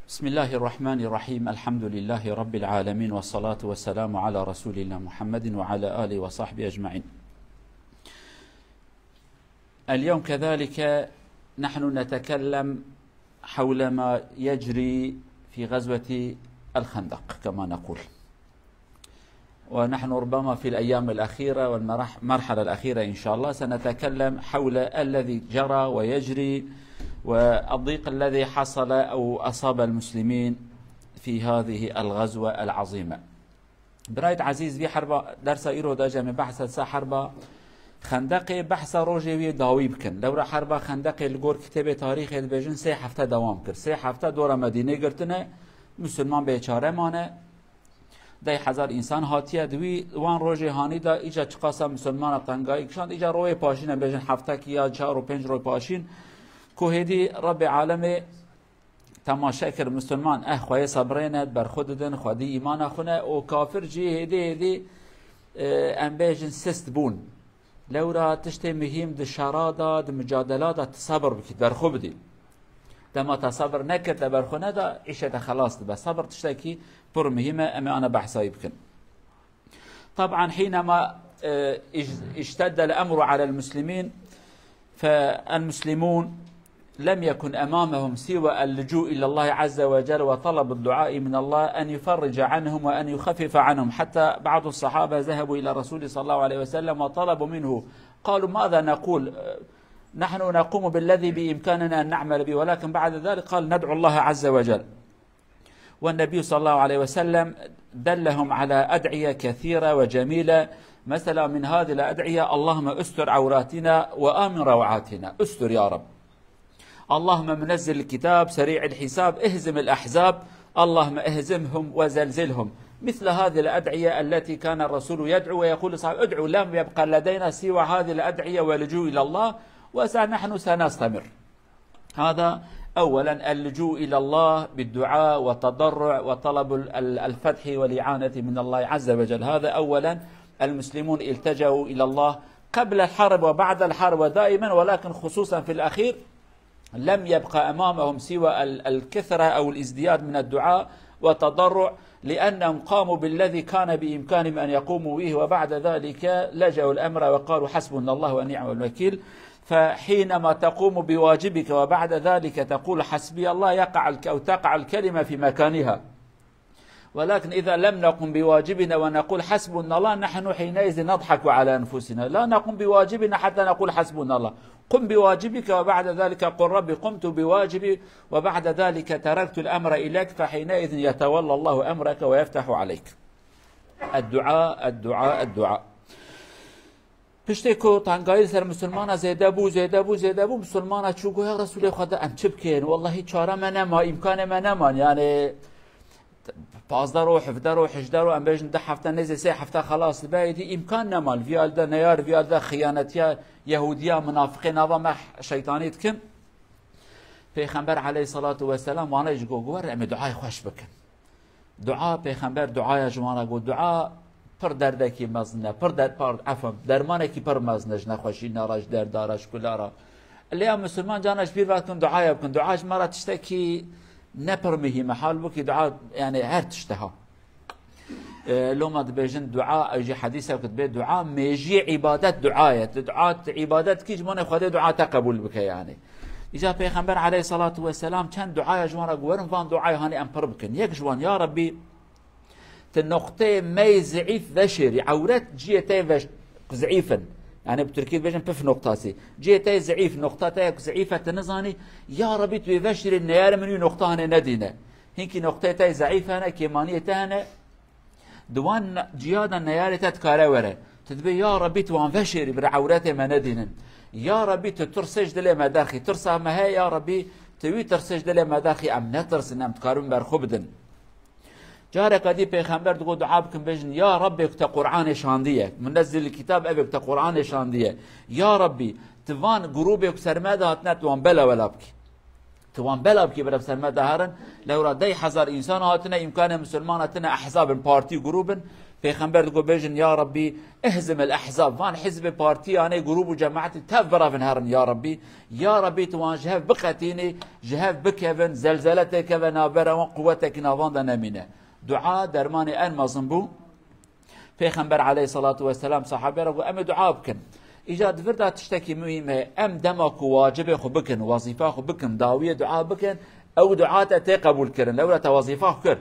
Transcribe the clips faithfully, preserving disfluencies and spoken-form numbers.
بسم الله الرحمن الرحيم. الحمد لله رب العالمين، والصلاة والسلام على رسول الله محمد وعلى آله وصحبه أجمعين. اليوم كذلك نحن نتكلم حول ما يجري في غزوة الخندق كما نقول. ونحن ربما في الأيام الأخيرة والمرح-، المرحلة الأخيرة إن شاء الله سنتكلم حول الذي جرى ويجري والضيق الذي حصل أو أصاب المسلمين في هذه الغزوة العظيمة. برایت عزیز، وی حربا درسا ایرو دا جمع بحث سا حربا خندقی بحثا روژی وی داوی بکن. لورا حربا خندقی لگور کتاب تاریخ دبیجن سه هفته دوام کرد. سه هفته دورا مدینه گرتنه، مسلمان بیچاره مانه. دای هزار انسان هاتیه دوی وان روژی هانی دا ایجا چقاسا مسلمان تنگایی کشاند. ایجا روی پاشین بیجن هفته کی یا چهار و پنج روی پاشین کو هیدی رب عالم تماشا کر مسلمان اه خوایه صبرینه بر خود دن خودی ایمان خونه و کافر جی هیدی هیدی، اه، ام بیجن سست بون. لورا تشتê muhîm di şera de, di micadela de tu sebir bikî, berxwe bidî. Dema te sebir nekir, te berxwe neda, îşê te xelas dibe. Sebir tiştekî pir muhîm e, em ê ana behsayî bikin. طبعا حينما، آه، اج-، اشتد الأمر على المسلمين، فالمسلمون لم يكن أمامهم سوى اللجوء إلى الله عز وجل وطلب الدعاء من الله أن يفرج عنهم وأن يخفف عنهم، حتى بعض الصحابة ذهبوا إلى رسول صلى الله عليه وسلم وطلبوا منه، قالوا: "ماذا نقول؟ نحن نقوم بالذي بإمكاننا أن نعمل به، ولكن بعد ذلك"، قال: "ندعو الله عز وجل." والنبي صلى الله عليه وسلم دلهم على أدعية كثيرة وجميلة. مثلا من هذه الأدعية: "اللهم استر عوراتنا وآمن روعاتنا". استر يا رب. اللهم منزل الكتاب سريع الحساب، اهزم الأحزاب، اللهم اهزمهم وزلزلهم. مثل هذه الأدعية التي كان الرسول يدعو ويقول لأصحابه: "ادعوا، لم يبق لدينا سوى هذه الأدعية ولجوء إلى الله". وسنحن سنستمر. هذا أولا، اللجوء إلى الله بالدعاء والتضرع وطلب ال-، ال-، الفتح والإعانة من الله عز وجل. هذا أولا، المسلمون التجأوا إلى الله قبل الحرب وبعد الحرب ودائما، ولكن خصوصا في الأخير لم يبق أمامهم سوى ال-، الكثرة أو الازدياد من الدعاء والتضرع، لأنهم قاموا بالذي كان بإمكانهم أن يقوموا به، وبعد ذلك لجأوا الأمر وقالوا: "حسبنا الله ونعم الوكيل". فحينما تقوم بواجبك وبعد ذلك تقول: "حسبي الله"، يقع الك-، أو تقع الكلمة في مكانها. ولكن إذا لم نقم بواجبنا ونقول: "حسبنا الله"، نحن حينئذ نضحك على أنفسنا، لا نقوم بواجبنا حتى نقول: "حسبنا الله". قم بواجبك وبعد ذلك قل: "ربي قمت بواجبي"، وبعد ذلك تركت الأمر إليك، فحينئذ يتولى الله أمرك ويفتح عليك. الدعاء، الدعاء، الدعاء. Piştê ku tengayî li ser misilmana zêde bû, zêde bû, zêde bû, misilmana çû got: "Ya Resûlê Xweda, em çi bikin? Wellahî çare me nema, îmkanê me neman." Yani, pazdeh ro, hevdeh ro, hejdeh ro, em bêjin du hefte, nêzê sê hefte xelas dibe, êdî îmkan neman. Viya li de neyar, viya li de xiyanetiya Yehûdiya, minafiqê nava me şeytanî dikin. Pêxember aleyhissalatu vesselam wana jî got, got, "Werin, em ê duayê xweş bikin." Dua, Pêxember duaya ji wan re got, dua pir derdekî mezin e, pir der-, par-, efwen, dermanekî pir mezin e ji nexweşîna re, ji derda re, ji kula re. Lê em misilman carna ji bîr vedikin duaya bikin. Dua ji me re tiştekî ne pir muhîm e. Halbûkî dua, yani her tişt e ha. E, loma dibêjin dua, ew jî hedîsek dibê dua, mêjiyê îbadet dua ye. Tu dua, tu îbadet kî ji bo ne Xwedê dua te qebûl bike yani. Îca Pêxember aleyhissalatu vesselam çend duaya ji wan re got, werin van duayê hanê em pir bikin. Yek ji wan, ya Rebbî, tu noqteyê me yê zeîf veşêrî, ewret cihê te yê veş-, zeîf in. Yani bi tirkî dibêjin püf noktası. Cihê te yê zeîf, noqta te yek zeîf e, tu nizanî, ya Rebbî, tu yê veşêrî, neyarê min wî noqta hanê nedîne. Hinkî noqteyê te yê zeîf hene, kêmaniyê te hene, di wan ne-, ciya de neyarê te dikare were. Tu dibê, ya Rebbî, tu wan veşêrî, bira ewretê me nedînin. Ya Rebbî, tu tirsê ji dilê me derxî. Tirsa me heye, ya Rebbî, tu wî tirsê ji dilê me derxî, em netirsin, em dikarin berxwe bidin. Careke dî Pêxember digot, dua bikin, bêjin, ya Rebbê, ku te Qur'anê şandiye, munezzil kitab, evê ku te Qur'anê şandiye. Ya Rebbî, tu van grûbê ku ser me de hatine, tu wan bela wela bikî. Tu wan bela bikî, bira ser me de herin. Lewra dey hezar însan hatine, îmkanê misilmana tine, ehzab in, partî, grûb in. Pêxember digot, bêjin, ya Rabbî, ihzim el ehzab, van hizbê, partiyanê, grûp û cemaetî tev birevin herin, ya Rabbî. Ya Rabbî, tu wan ji hev biqetînî, ji hev bikevin, zelzele têkeve navbera wan, quwetekî navan de nemîne. Dua dermanê en mezin bû. Pêxember aleyhissalatu vesselam sahabe re got, em ê dua bikin. Îca di vir de tiştekî muhîm heye, em dema ku wacibê xwe bikin, wezîfa xwe bikin, dawiyê dua bikin, ew dua te tê qebûl kirin. Lewra te wezîfa xwe kir.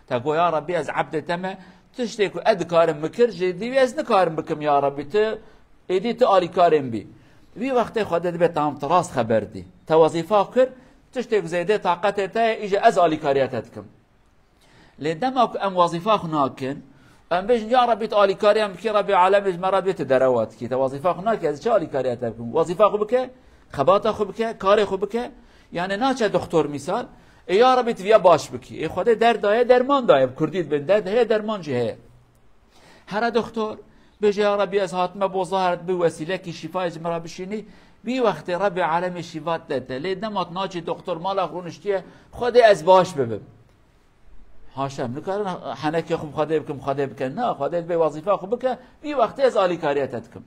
Te got, ya Rabbî, ez ebdê te me, tiştê ku ez dikarim bikir, jê dî wî ez nikarim bikim, ya Rabbî, tu êdî tu alîkarên bî. Vî wextê Xwedê dibê, tamam, tu rast xeber dî. Te wezîfa xwe kir, tiştê ku zêdê taqetê te ye, îja ez alîkariya te dikim. Lê dema ku em wezîfa xwe nakin, em bêjin, ya Rabbî, tu alîkariya min bikî, Rabbê alemê ji me re dibê tu derewa dikî. Te wezîfa xwe nakî, ez çi alîkariya te bikim? Wezîfa xwe bike, xebata xwe bike, karê xwe bike. Yani naçe doktor misal, ê ya Rabbî, tu viya baş bikî. Ê Xwedê derd daye, derman daye. Bi kurdî dibên, derd heye, derman jî heye. Here doktor, bêje, ya Rabbî, ez hatime bo zahir, bi wesîlekî şîfayê ji min re bişînî. Vî wextê Rabbê alemê şîfa dide te. Lê dema tu naçî doktor, mala xwe rûniştiye, Xwedê ez baş bibim. Haşa, em nikarin henekê xwe bi Xwedê bikin, Xwedê bikin. Na, Xwedê dibê wezîfa xwe bike, vî wextê ez alîkariya te dikim.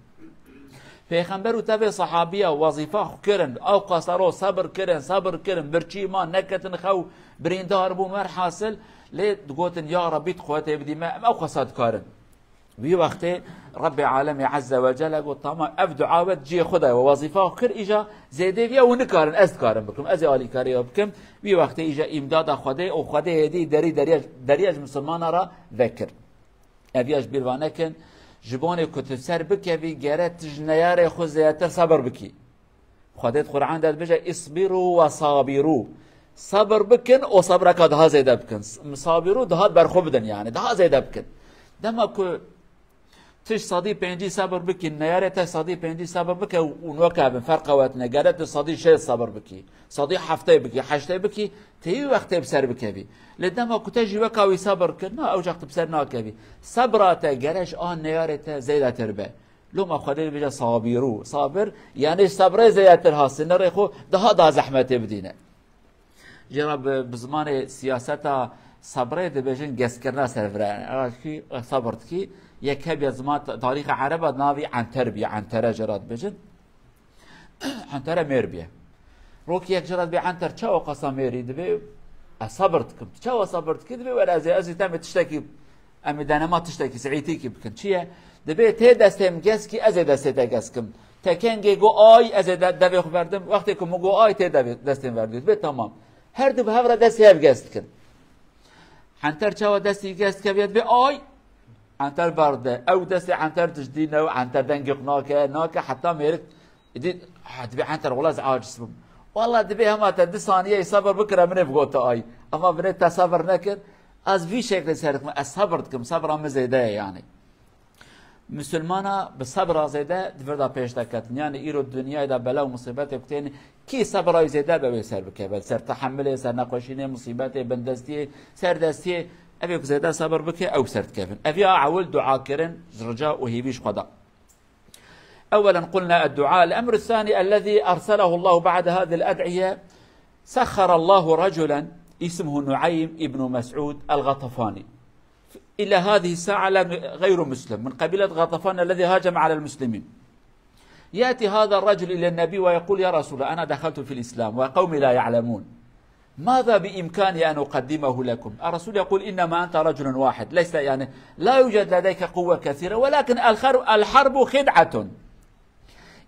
Pêxember û tevê sahabiya wezîfa xwe kirin, ew qasaro sebir kirin, sebir kirin, birçî man, neketin xew, birîndar bûn, werhasil, lê digotin, ya Rabbî, tu quwetê bidî me, em ew qasa dikarin. Vî wextê Rabbê alemê Azze ve Celle got, tamam, ev dua we di cihê xwe de ye, we wezîfa xwe kir, îja zêdê viya hûn nikarin, ez dikarim bikim, ez ê alîkariya bikim. Vî wextê îja îmdada Xwedê û Xwedê êdî derî deriya, deriya ji misilmana re vekir. Ev ya ji bîr va nekin, ji bonê ku tu ser bikevî, gere tu ji neyarê xwe zêdetir sebir bikî. Xwedê di Qur'an de dibêje, "Isbiru ve sabiru." Sabir bikin û sabreka daha zêde bikin. S-, sabiru daha berxwe bidin yani, daha zêde bikin. Dema ku tu ji sedî pêncî sabir bikî, neyarê te sedî pêncî sabir bike û, û nokevin, ferqa we tine. Gere tu sedî şêst sabir bikî, sedî heftê bikî, heştê bikî, tu yê wextê bi ser bikevî. Lê dema ku te jî weka wî sabir kir, na, ew cax tu bi ser nakevî. Sabra te gere ji a neyarê te zêdetir be. Loma Xwedê dibêje sabiru. Sabir, yani sabrê zêdetir ha, sinirê xwe daha da zehmetê bidîne. Jê re bi, bi zimanê siyaseta sabrê dibêjin gestkirina servira. Yani, eger kî sabir dikî, yek hebiya ziman ta-, tarîxa ereba navî Enter bî, Entere jê re dibêjin. Entere mêr bîye. Rokî yek jê re dibê Enter çawa qasa mêrî? Dibê ez sabir dikim. Tu çawa sabir dikî? Dibê were ez ê, ez ê temê tiştekî Em ê denema tiştekî, sihîtîkî bikin. Çi ye? Dibê tê destê min geskî, ez ê destê te geskim. Te kengê got ay, ez ê de-, devê xwe verdim. Wextê ku min got ay, tê devê, destê min verdî. Dibê tamam. Her du bi hev re destê hev gest dikin. Henter çawa destî gest dike, dibê ay. Henter berde. Ew destê Henter dijdîne û Henter dengê xwe nake, nake, heta mêrik Îdî, ha, dibê Enter, wela ez aciz bim. Wela dibê hema te du saniyeyê sabir bikire, min ê bigota ay. Ama binê te sabir nekir, ez vî şeklê ser dikim, ez sabir dikim, sabra min zêde ye yani. Misilmana bi sabra zêde di vir de pêş deketin. Yani îro dinyayê de bela û musîbetê ku tên, kî sabra wî zêde be wê ser bikeve. Ser tehemilê, ser nexweşînê, musîbetê, bindestiyê, serdestiyê, evê ku zêde sabir bike, ew ser dikevin. Ev ya ewil dua kirin, ji rica û hêvî ji xwe da. أولا قلنا الدعاء. الأمر الثاني الذي أرسله الله بعد هذه الأدعية، سخر الله رجلا اسمه نعيم ابن مسعود الغطفاني إلى هذه الساعة لم، غير مسلم، من قبيلة غطفان الذي هاجم على المسلمين. يأتي هذا الرجل إلى النبي ويقول: يا رسول الله، أنا دخلت في الإسلام وقومي لا يعلمون، ماذا بإمكاني أن أقدمه لكم؟ الرسول يقول: إنما أنت رجل واحد، ليس، يعني، لا يوجد لديك قوة كثيرة، ولكن الخر-، الحرب خدعة.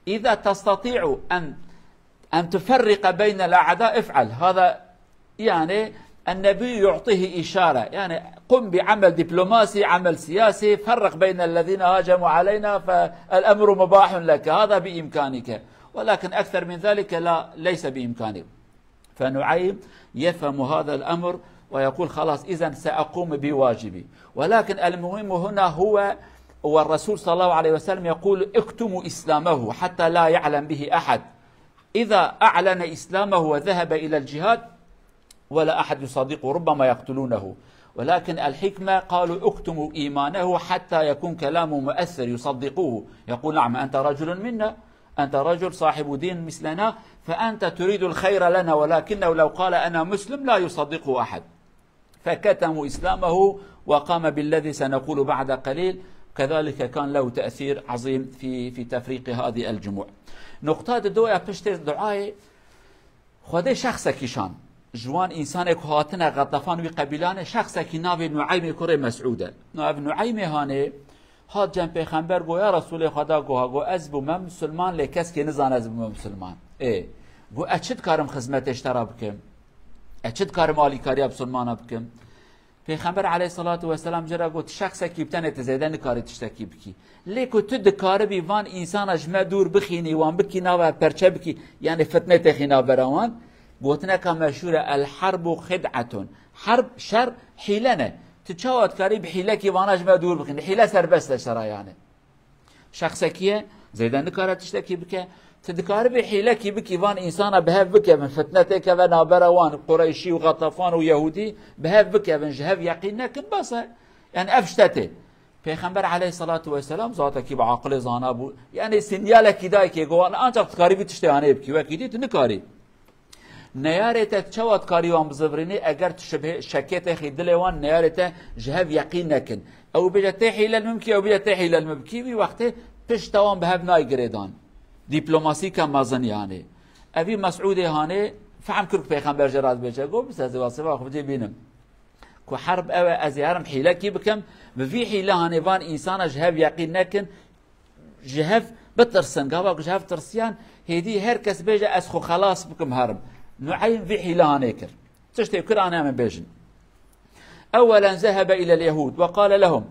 إذا تستطيع أن، أن تفرق بين الأعداء، افعل. هذا، يعني، النبي يعطيه إشارة، يعني، قم بعمل دبلوماسي، عمل سياسي، فرق بين الذين هاجموا علينا، فالأمر مباح لك، هذا بإمكانك، ولكن أكثر من ذلك لا، ليس بإمكانك. فنعيم يفهم هذا الأمر ويقول: خلاص، إذن سأقوم بواجبي. ولكن المهم هنا هو، والرسول صلى الله عليه وسلم يقول: اكتموا إسلامه حتى لا يعلم به أحد. إذا أعلن إسلامه وذهب إلى الجهاد ولا أحد يصدقه، ربما يقتلونه، ولكن الحكمة قالوا: اكتموا إيمانه حتى يكون كلامه مؤثر يصدقوه، يقول: نعم، أنت رجل منا، أنت رجل صاحب دين مثلنا، فأنت تريد الخير لنا، ولكنه لو قال: أنا مسلم، لا يصدقه أحد. فكتموا إسلامه وقام بالذي سنقول بعد قليل، كذلك كان له تأثير عظيم في، في تفريق هذه الجموع. Nuqta di doya piştê duayê Xwedê şexsekî şan. Ji wan însanê ku hatine Xetefan wî qebîlanê şexsekî navê Nueymê kurê Mesûd e. Nav Nueymê hanê hat cem pêxember go, ya Resûlê Xweda, go ha go ez bûme misilman lê keskê nizane ez bûme misilman. Ê, go ez çi dikarim xizmetê ji te re bikim? Ez çi dikarim alîkariya misilmana bikim? Pêxember aleyhissalatu vesselam jê re got, şexsekî bi tenê tu zêde nikarî tiştekî bikî. Lê ku tu dikaribî van însana ji me dûr bixînî, wan bikî nava perçe bikî, yanî fitne têxî navbera wan, gotineka meşhûr e, "El harbu xid'etun." Herb, şer, hîle ne. Tu çawa dikarî bi hîlekî vana ji me dûr bixînî? Hîle serbest e şera yanî. Şexsekî ye, zêde nikare tiştekî bike. Tu dikaribî hîlekî bikî, van însana bi hev bikevin, fitne têkeve navbera wan, Qureyşî û Xetefan û Yehûdî bi hev bikevin, ji hev yeqîn nekin, bes e. Yani ev şte tê. Pêxember aleyhissalatu vesselam zatekî bi aqilê zana bû. Yani sinyalekî dayikê go, ancak dikarî vî tiştê anê bikî, wekî dî tu nikarî. Neyarê te çawa dikarî wan bizivirînî, eger tu şibhê, şekê te xî dilê wan, neyarê te ji hev yeqîn nekin. Ew bêje tê hîle li min bikî, ew bêje tê hîle li min bikî, vî wextê pişta wan bi hev nayê girêdan. Dîplomasîka mezin yanî. Evî Mesûdê hanê fehm kir ku Pêxember jê re dibêje, got, "Biz ez ê wasêva xwe bicê bînim." Ku herb ew e, ez ê herim hîlekî bikim, bi vî hîle hanê van însana ji hev yeqîn nekin, ji hev bitirsin. Gava ku ji hev tirsiyan, hêdî her kes bêje, "Ez xwe xelas bikim herim." Nueym vî hîle hanê kir. Tiştê kir, anê em ê bêjin. أولا ذهب إلى اليهود وقال لهم: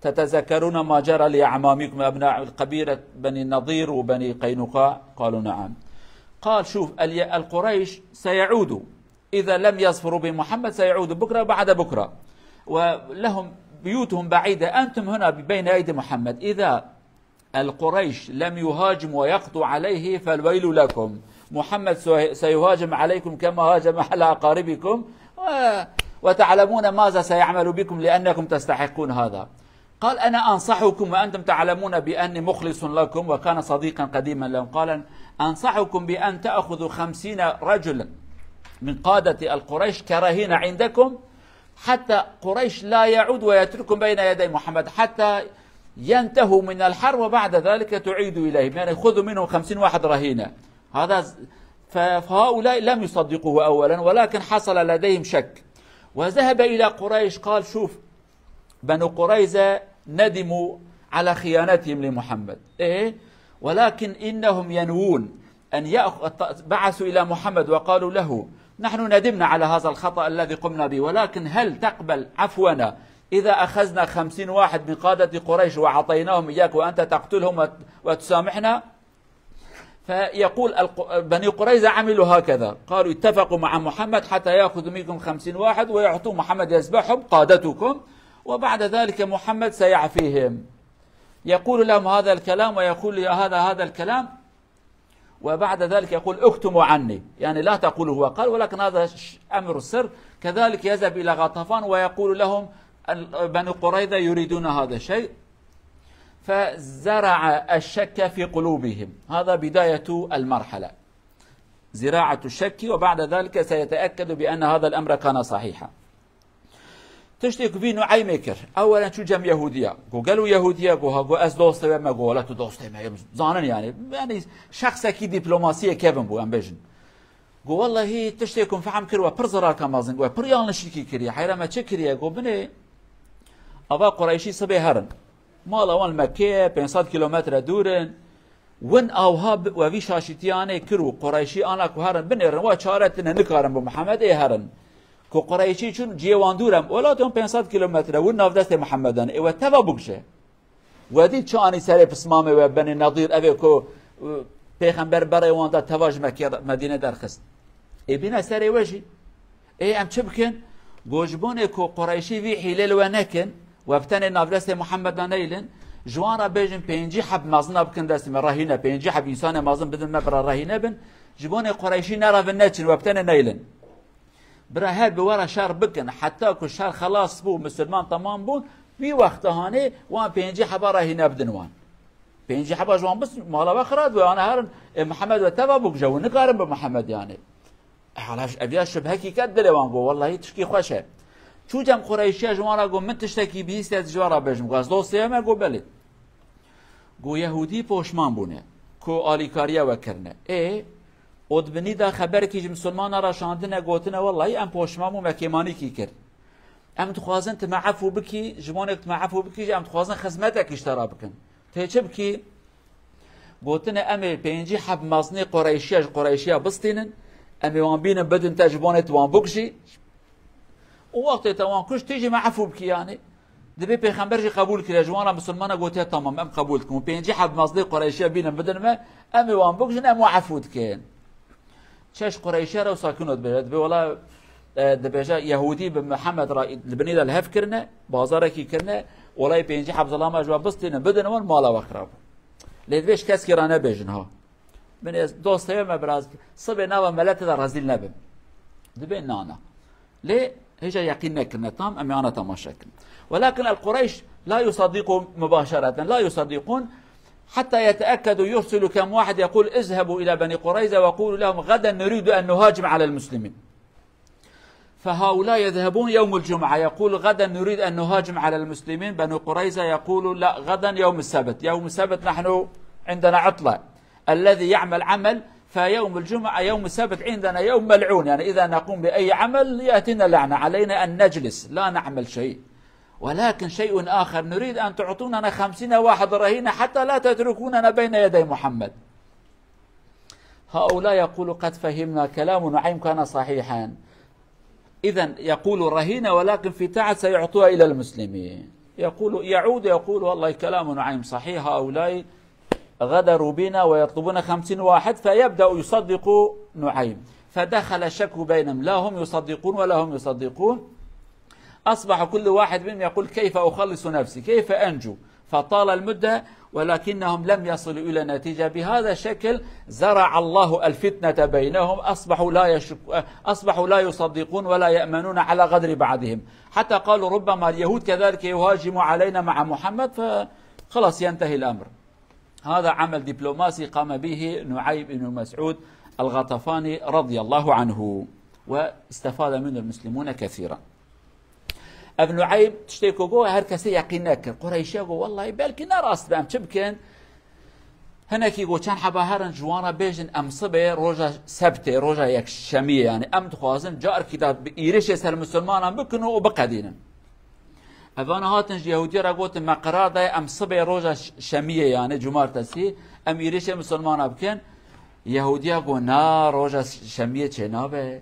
تتذكرون ما جرى لأعمامكم أبناء قبيلة بني النضير وبني قينقاع؟ قالوا: نعم. قال: شوف، ال-، القريش سيعودوا. إذا لم يظفروا بمحمد سيعودوا بكرة بعد بكرة، ولهم بيوتهم بعيدة، أنتم هنا بين أيدي محمد. إذا القريش لم يهاجم ويقضوا عليه فالويل لكم. محمد سي-، سيهاجم عليكم كما هاجم على أقاربكم، و-، وتعلمون ماذا سيعمل بكم لأنكم تستحقون هذا. قال: أنا أنصحكم وأنتم تعلمون بأني مخلص لكم، وكان صديقا قديما لهم. قال: أنصحكم بأن تأخذوا خمسين رجلا من قادة القريش كرهينة عندكم، حتى قريش لا يعود ويترككم بين يدي محمد حتى ينتهوا من الحرب، وبعد ذلك تعيدوا إليهم، يعني خذوا منهم خمسين واحد رهينة. هذا ز-، ف-، فهؤلاء لم يصدقوه أولا، ولكن حصل لديهم شك، وذهب إلى قريش، قال: شوف، بنو قريظة ندموا على خيانتهم لمحمد. إيه؟ ولكن إنهم ينوون أن يأخ-، بعثوا إلى محمد وقالوا له: نحن ندمنا على هذا الخطأ الذي قمنا به، ولكن هل تقبل عفونا إذا أخذنا خمسين واحد من قادة قريش وأعطيناهم إياك وأنت تقتلهم وت-، وتسامحنا؟ فيقول الق-، بني قريظة عملوا هكذا، قالوا: اتفقوا مع محمد حتى يأخذوا منكم خمسين واحد ويعطوا محمد يذبحهم قادتكم، وبعد ذلك محمد سيعفيهم. يقول لهم هذا الكلام ويقول هذا، هذا الكلام، وبعد ذلك يقول: اكتموا عني، يعني لا تقولوا هو قال، ولكن هذا ش-، أمر سر. كذلك يذهب إلى غطفان ويقول لهم ال-، بني قريظة يريدون هذا الشيء، فزرع الشك في قلوبهم. هذا بداية المرحلة، زراعة الشك، وبعد ذلك سيتأكد بأن هذا الأمر كان صحيحا. Tiştê ku vî Nueymê kir, ewelen çû cem Yehûdiya. Go, gelo Yehûdiya? Go, ha, go, ez dostê we me. Go, wele tu dostê me yê, zanin yani. Yani şexsekî dîplomasiyê kevin bû, em bêjin. Go, wellehî tiştê ku fehm kir we pir zirarka mezin, we pir yanlişîkî kiriye. Heyra me çi kiriye? Go, binê ava Qureyşî sibê herin. Mala wan li Mekkê ye, pênc sed kîlometre dûr in. Win awha bi-, we vî şaşîtiyanê kir û Qureyşî ana ku herin binêrin, we çare tine, nikarin bi Muhammed ê herin. Ku Qureyşî çûn ciyê wan dûr em, welatê wan pênc sed kîlometre, win nav destê Muhammedan ê we teva bikuje. We dît çi anî serê pismamê we Benî Nedîr, evê ku, e, pêxember berê wan da teva ji Mekkê, Medîne derxist. Ê bîne serê we jî. Ê em çi bikin? Go ji bonê ku Qureyşî vî hîlê li we nekin, we bi tenê navdestê Muhammed de neylin, ji wan re bêjin pêncî heb mezina bikin destê me, rehîne, pêncî heb însanê mezin bidin me bira rehîne bin, ji bonê Qureyşî nerevin neçin, we bi tenê neylin. Bira her bi we re şer bikin, heta ku şer xelas bû, misilman temam bûn, vî wexta hanê wan pêncî heba rehîne bidin wan. Pêncî heba ji wan bis, mala we xira dibe, ana herin, ê Mihemed we teva bû, ji we nikarin bi Mihemed yanê. E, hala ş-, ev ya şibhekî ket dilê wan go, wellahî tişkî xweş e. Çû cem Qureyşiya ji wan re got, "Min tiştekî bihîst, ez ji we re bêjim." Got, "Ez dostê me?" Got, "Belê." Got, "Yehûdî poşman bûne ku alîkariya we kirine." Ê, û di binî de xeberekî ji misilmana re şandine, gotine, "Wellahî em poşman bûn, me kêmanîkî kir. Em dixwazin tu me efû bikî, ji bonek tu me efû bikî, em dixwazin xizmetekî ji te re bikin. Tê çi bikî?" Gotine, "Em ê pêncî heb mezinê Qureyşiya ji Qureyşiya bistînin, em ê wan bînin bidin te ji bonê tu wan bikujî. Û wextê te wan kuşt, tu jî me efû bikî yani." Dibê pêxember jî qebûl kiriye, ji wan re misilmana gotiye, "Tamam, em qebûl dikin. Û pêncî heb mezinê Qureyşiya bînin bidin me, em ê wan bikujin, em wan efû dikin." Çeş Qureyşiya re wisa kino dibêje, dibê wela, e, dibêje, "Yehûdî bi Mihemed re li binî de li hev kirine, bazarekî kirine, welay pêncî heb zilama ji we bistînin, bidin wan, mala we xirab." Lê dibê ji keskî re nebêjin ha. "Min ez dost heye me biraz, sibê nava melete de rezîl nebim." Dibê nana. Lê hêja yeqîn nekirine tam, em ê ana temaşe kirin. Welakin el Qureyş la yusaddiqu mubaşereten, la yusaddiqun hatta yeteekkedu, yursilu kem wahid yekul izhebu ila Beni Qureyze ve qulu lehum gaden nuridu en nuhacim alel muslimin. فهؤلاء يذهبون يوم الجمعة، يقول: "غدا نريد أن نهاجم على المسلمين." بنو قريظة يقول: "لا، غدا يوم السبت، يوم السبت نحن عندنا عطلة." الذي يعمل عمل، فيوم الجمعة، يوم السبت عندنا يوم ملعون، يعني إذا نقوم بأي عمل يأتينا لعنة، علينا أن نجلس لا نعمل شيء. ولكن شيء آخر، نريد أن تعطوننا خمسين واحد رهينة حتى لا تتركوننا بين يدي محمد. هؤلاء يقول: "قد فهمنا، كلام نعيم كان صحيحا." إذن يقول رهينة، ولكن في تعد سيعطوها إلى المسلمين. يقول، يعود يقول: "والله كلام نعيم صحيح، هؤلاء غدروا بنا ويطلبون خمسين واحد"، فيبدأ يصدق نعيم، فدخل الشك بينهم، لا هم يصدقون ولا هم يصدقون. أصبح كل واحد منهم يقول: "كيف أخلص نفسي؟ كيف أنجو؟" فطال المدة ولكنهم لم يصلوا إلى نتيجة. بهذا الشكل زرع الله الفتنة بينهم، أصبحوا لا يشك-، أصبحوا لا يصدقون ولا يأمنون على غدر بعضهم، حتى قالوا: "ربما اليهود كذلك يهاجموا علينا مع محمد، فخلاص ينتهي الأمر." هذا عمل دبلوماسي قام به نعيم بن مسعود الغطفاني رضي الله عنه، واستفاد منه المسلمون كثيرا. Ev Nueym tiştê ku got, her kesê yeqîn nekir. Qureyşiya got, "Wellahî belkî ne rast be, em çi bikin?" Hinekî got, "Çend heba herin ji wan re bêjin, em sibê roja sebtê, roja yekşemiyê, yani em dixwazin carkî de bi îrişê ser misilmanan bikin û biqedînin." Evana hatin ji Yehûdiya re gotin, "Me qerar daye em sibê roja ş-, şemiyê, yani cumartesî, em îrişê misilmana bikin." Yehûdiya got, "Na, roja ş-, şemiyê çênabe."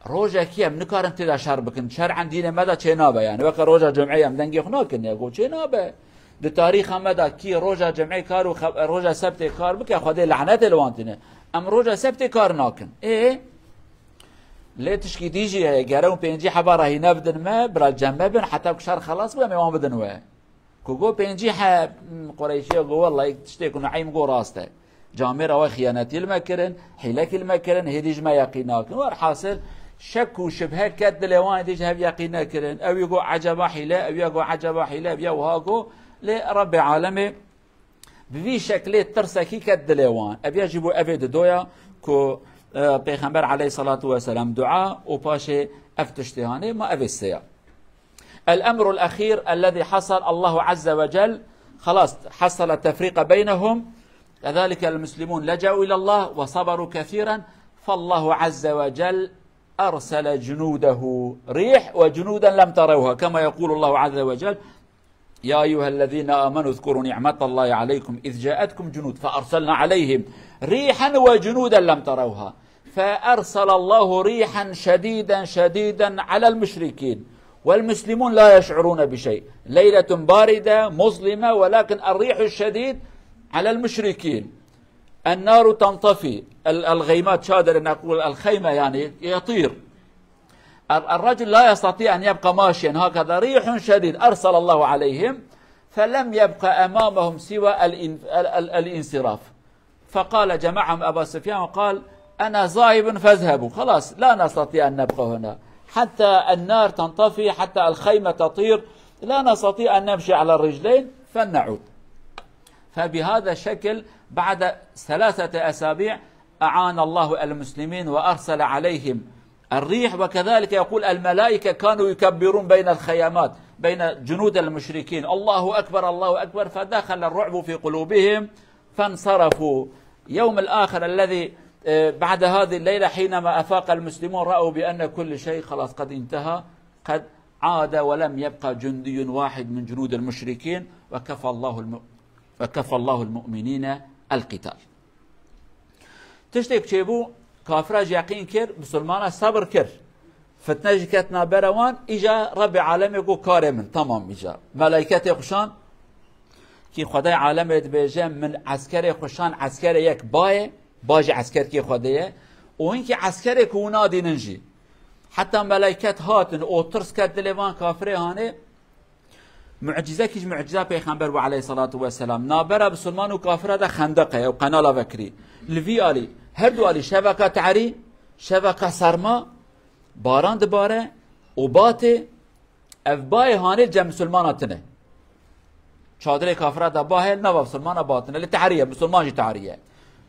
Rojekî em nikarin tê de şer bikin. Şer'en dînê me de çênabe yani. Weke roja cumeyê em dengê xwe nakin ya, got çênabe. Di tarîxa me de kî roja cumeyê kar û xe-, roja sebtê kar bike, Xwedê lanetê li wan tîne. Em roja sebtê kar nakin. Ê? Lê tişkî dî jî heye, gere hûn pêncî heba rehîne bidin me, bila cem me bin, heta ku şer xelas bû, em ê wan bidin we. Ku got pêncî heb, hmm, Qureyşiya got, "Wellahî tiştê ku Nueym got rast e. Camêra we xiyanetî li me kirin, hîlekî li me kirin, hêdî ji me yeqîn nakin." Werhasil, şek û şibhe ket dilê wan, hêdî ji hev yeqîn nekirin. Ew yê got, "Eceba hîle", ew ya got, "Eceba hîle", ev ya wiha got. Lê Rebbê Alemê bi vî şeklê tirsekî ket dilê wan. Ev ya jî bû evê didoya ku, e, Pêxember aleyhissalatu vesselam dua û paşê ev tiştê hanê, ma evê sêya. الأمر الأخير الذي حصل، الله عز وجل خلاص حصل التفريق بينهم، كذلك المسلمون لجأوا إلى الله وصبروا كثيرا، فالله عز وجل أرسل جنوده ريح وجنودا لم تروها، كما يقول الله عز وجل: "يا أيها الذين آمنوا اذكروا نعمة الله عليكم إذ جاءتكم جنود فأرسلنا عليهم ريحا وجنودا لم تروها". فأرسل الله ريحا شديدا شديدا على المشركين والمسلمون لا يشعرون بشيء. ليلة باردة مظلمة، ولكن الريح الشديد على المشركين. النار تنطفي، ال-، الغيمات، شادر نقول الخيمة يعني يطير. ال-، الرجل لا يستطيع أن يبقى ماشيا هكذا، ريح شديد أرسل الله عليهم، فلم يبق أمامهم سوى الان-، ال-، ال-، الانصراف. فقال، جمعهم أبا سفيان وقال: "أنا ذاهب فاذهبوا، خلاص لا نستطيع أن نبقى هنا، حتى النار تنطفي، حتى الخيمة تطير، لا نستطيع أن نمشي على الرجلين، فلنعود." فبهذا الشكل بعد ثلاثة أسابيع أعان الله المسلمين وأرسل عليهم الريح، وكذلك يقول الملائكة كانوا يكبرون بين الخيامات، بين جنود المشركين، الله أكبر، الله أكبر، فدخل الرعب في قلوبهم فانصرفوا. يوم الآخر الذي، آه، بعد هذه الليلة، حينما أفاق المسلمون، رأوا بأن كل شيء خلاص قد انتهى، قد عاد، ولم يبق جندي واحد من جنود المشركين، وكفى الله الم-، وكفى الله المؤمنين القتال. Tiştek çêbû, kafira jî yeqîn kir, misilmana sebir kir. Fitne jî ket navbera wan, îca Rebbê alemê got, karê min, temam îca. Melayketê xwe şan, kî Xwedayê alemê dibêje, min eskerê xwe şan, eskerê yek bayê, ba jî eskerkê Xwedê ye. Û hinkî eskerê ku hûn nadînin jî. Heta melayket hatin û tirs ket dilê van kafirê hanê, mucîzekî ji mucîza Pêxember bû aleyhissalatu vesselam. Navbera bisilman û kafira de xendeq heye û qenala vekirî. Li vî alî, her du alî şeveka tarî, şeveka serma, baran dibare û ba tê, ev bayê hanê cem misilmana tine. Çadirê kafira de ba heye, nava misilmana ba tine. Li tarî ye, misilman jî tarî ye.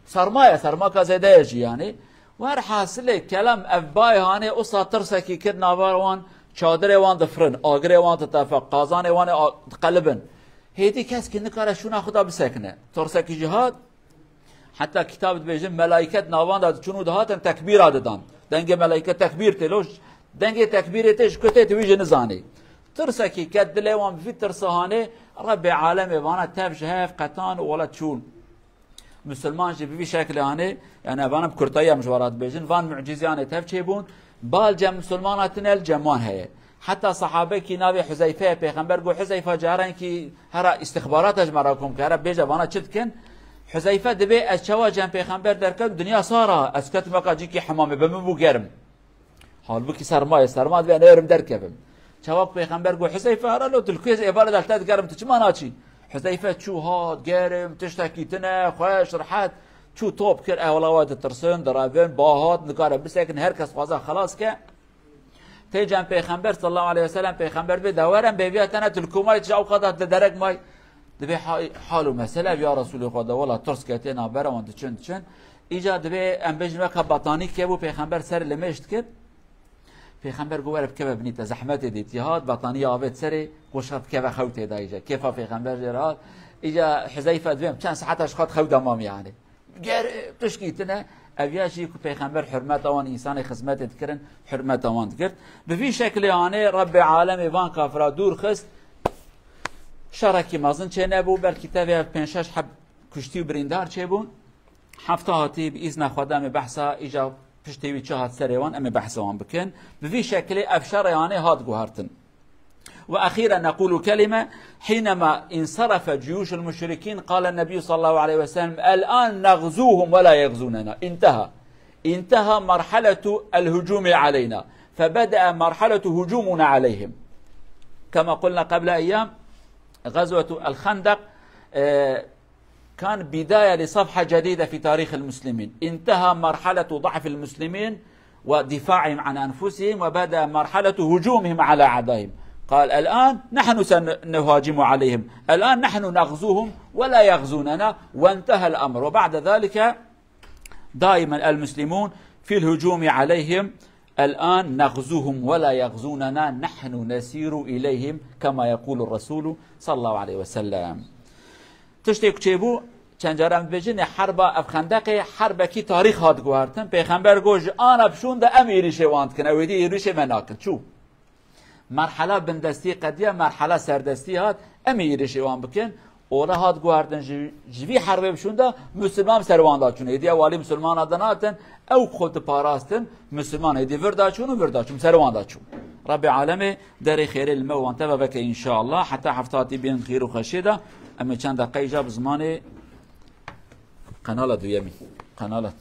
Serma ye, sermaka zêde ye jî yanî. Werhasilê kelam, ev bayê hanê usa tirsekî kir nava wan, çadirê wan difirin, agirê wan ditefe, qazanê wan ê a-, diqelibin. Hêdî keskî nikare şûna xwe de bisekine. Tirsekî jî hat, heta kitab dibêjin, melayket navan de diçûn û dihatin tekbîra didan. Dengê melayket tekbîr tê, lo, dengê tekbîrê tê ji ku tê, tu wî jî nizanî. Tirsekî ket dilê wan, bi vî tirsa hanê, Rebbê alemê vana tev ji hev qetan û wela çûn. Misilman jî bi vî şeklê hanê, yani evan bi kurtayî em ji we re dibêjin, van mucîzanê tev çêbûn, bal cem misilmana tine, li cem wan heye. Heta sahabekî navê Huzeyfe ye, Pêxember got, Huzeyfe, carenkî hera îstixbarata ji me re kom ke, hera bêje vana çi dikin? Huzeyfe dibê, ez çawa cem Pêxember derketim, dinya sar a, ez ketim weka cîkî hemamê, bi min bû germ. Halbûkî serma ye, serma dibe, em ê werin derkevin. Çawa ku Pêxember got, Huzeyfe, hera lo tu li ku yê, êvarê de li te digerim, tu çima naçî? Huzeyfe çû, hat, germ, tiştekî tine, xweş, rehet. Çû top kir, ehwala we ditirsin, direvin, ba hat, nikare bisekin, her kes xwaza xelas ke. Tê cem Pêxember sallallahu aleyhi ve sellem, Pêxember bê, de werin, bêviya te ne, tu li ku may, tu ji ewqata li derek may. Dibê ha-, hal û mesele ev ya Resûlê Xweda, wela tirs ketê navbera wan, diçin, diçin. Îca dibê em bêjin weka batanî kebû, Pêxember serê li mêj dikir. Pêxember got, were bikeve binî te, zehmetê dîtî hat, bataniya avêt serê, got, şa bikeve xew tê de îca. Kêfa Pêxember jê re hat. Îca Huzeyfe dibê, çend saeta ji xwe xew de mam yani. Ger tişkî tine, ev ya jî ku Pêxember hurmeta wan, însanê xizmetê dikirin, hurmeta wan digirt. Bi vî şeklê anê Rebbê alemê van kafira dûr xist, şerekî mezin çê nebû, belkî tevê ev pênc şeş heb kuştî û birîndar çêbûn. Hefta hatî bi îzna Xweda em ê behsa îca piştê wî çi hat serê wan, em ê behsa wan bikin. Bi vî şeklê ev şerê anê hat guhertin. وأخيرا نقول كلمة، حينما انصرف جيوش المشركين قال النبي صلى الله عليه وسلم: الآن نغزوهم ولا يغزوننا. انتهى. انتهى مرحلة الهجوم علينا، فبدأ مرحلة هجومنا عليهم. كما قلنا قبل أيام، غزوة الخندق، آه، كان بداية لصفحة جديدة في تاريخ المسلمين. انتهى مرحلة ضعف المسلمين ودفاعهم عن أنفسهم، وبدأ مرحلة هجومهم على أعدائهم. قال: الآن نحن سنهاجم عليهم، الآن نحن نغزوهم ولا يغزوننا، وانتهى الأمر. وبعد ذلك دائما المسلمون في الهجوم عليهم، الآن نغزوهم ولا يغزوننا، نحن نسير إليهم كما يقول الرسول صلى الله عليه وسلم. Tiştê ku çêbû, çend caran dibêjin, ê herba ev xendeqê herbekî tarîx hat guhertin. Pêxember got, ji ana bi şûn de em êrîşê wan dikin, ew êdî êrîşê me nakin. Çû. Merhela bindestî qediya, merhela serdestî hat, em ê êrîşê wan bikin. Ora hat guhertin, ji, ji vî herbê bi şûn de misilman ser wan da çûn. Êdî ew alî misilmana de natin, ew xwe diparastin, misilman êdî vir da çûn û vir da çûn, ser wan da çûn. Rebbê alemê derê xêrê li me û wan teva veke înşallah. Heta hefta hatî bên xêr û xweşiyê de, em ê çend deqe îca bi zimanê qenala duyemî. Qenala